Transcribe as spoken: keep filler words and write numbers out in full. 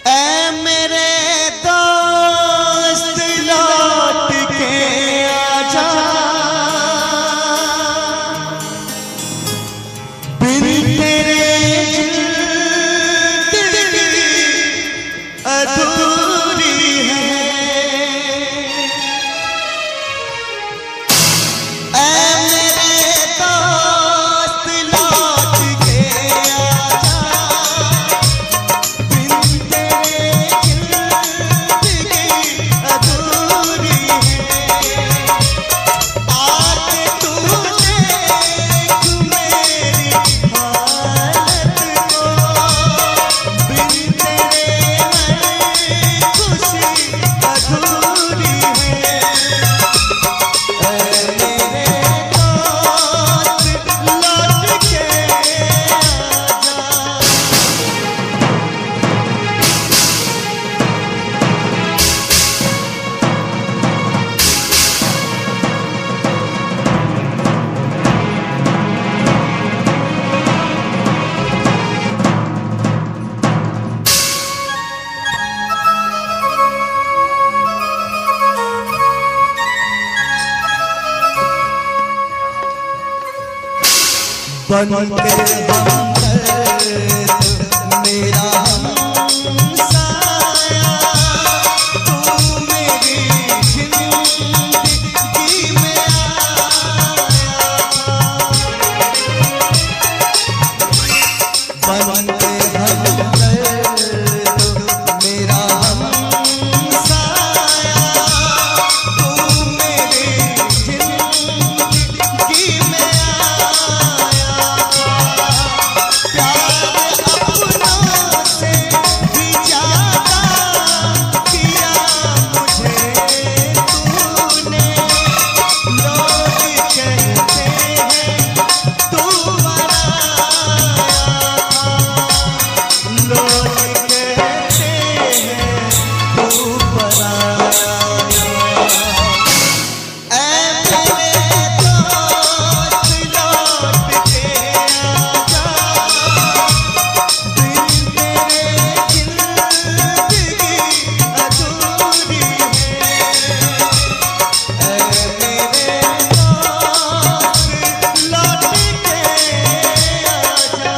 ऐ मेरे दोस्त, लौट के आजा, बिन तेरे जिंदगी अधूरी है। ऐ मेरे दोस्त, लौट के आजा, बिन तेरे जिंदगी अधूरी है। आके तू देख मेरी हालत को, बिन तेरे हर खुशी अधूरी है। ऐ मेरे दोस्त, लौट के आजा। बनके हमदर्द, मेरा हमसाया, तू मेरी जिंदगी में आया। बनके हमदर्द, मेरा हमसाया, तू मेरी जिंदगी में आया। प्यार अपनों से भी ज्यादा किया मुझे तूने। लोग कहते हैं तू पराया, लोग कहते हैं तू पराया। ऐ मेरे दोस्त, लौट के आजा, बिन तेरे जिंदगी अधूरी है। ऐ मेरे दोस्त, लौट के आजा।